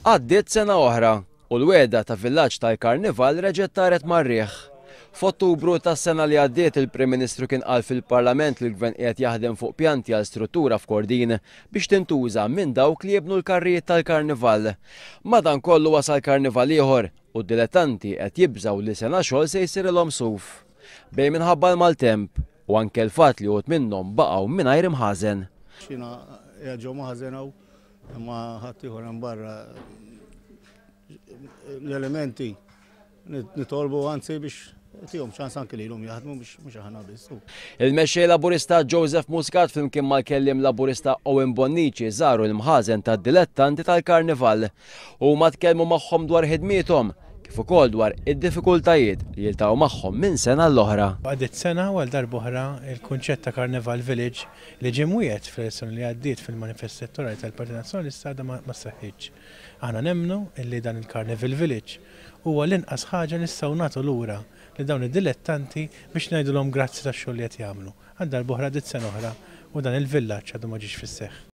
Għaddiet sena oħra u l-wegħda ta' villaġġ tal-Karnival reġgħet taret mar-riħ. F'Ottubru tas-sena li għaddiet il-Prim Ministru kien qal fil-Parlament li l-Gvern qiegħed jaħdem fuq pjanti għal struttura f'Kordin biex tintuża minn dawk li jibnu l-karrijiet tal-Karnival. Madankollu wasal Karnival ieħor u d-dilettanti qed jibżgħu li sena xogħol se jsirilhom suf. Bejn minħabba l-maltemp u anke l-fatt li uħud minnhom baqgħu mingħajr imħażen. Xina qiegħed ġo maħżen hawn imma ħaddieħor hemm barra l-elementi nitolbu anzi biex tihom ċans anki lilhom jaħdmu biex mhux aħna biss. Il-Mexxej Laburista Joseph Muscat flimkien mal-Kelliem Laburista Owen Bonnici żaru l-mħażen tad-dilettanti tal-Karnival. Huma tkellmu magħhom dwar ħidmiethom, kif ukoll dwar id-diffikultajiet li jiltaqgħu magħhom minn sena għall-oħra. Għaddiet sena u għal darb'oħra l-kunċett ta' Carnival Village li ġie mwiegħed fl-elezzjoni li għaddiet fil-manifest elettorali tal-Partit Nazzjonalista għadha ma seħħitx. Aħna nemmnu illi dan il-Carnival Village huwa l-inqas ħaġa li nistgħu nagħtu lura lil dawn id-dilettanti biex ngħidulhom grazzi tax-xogħol li qed jagħmlu. Għal darb'oħra għaddiet sena oħra u dan il-villaġġ għadu ma ġiex fis-seħħ.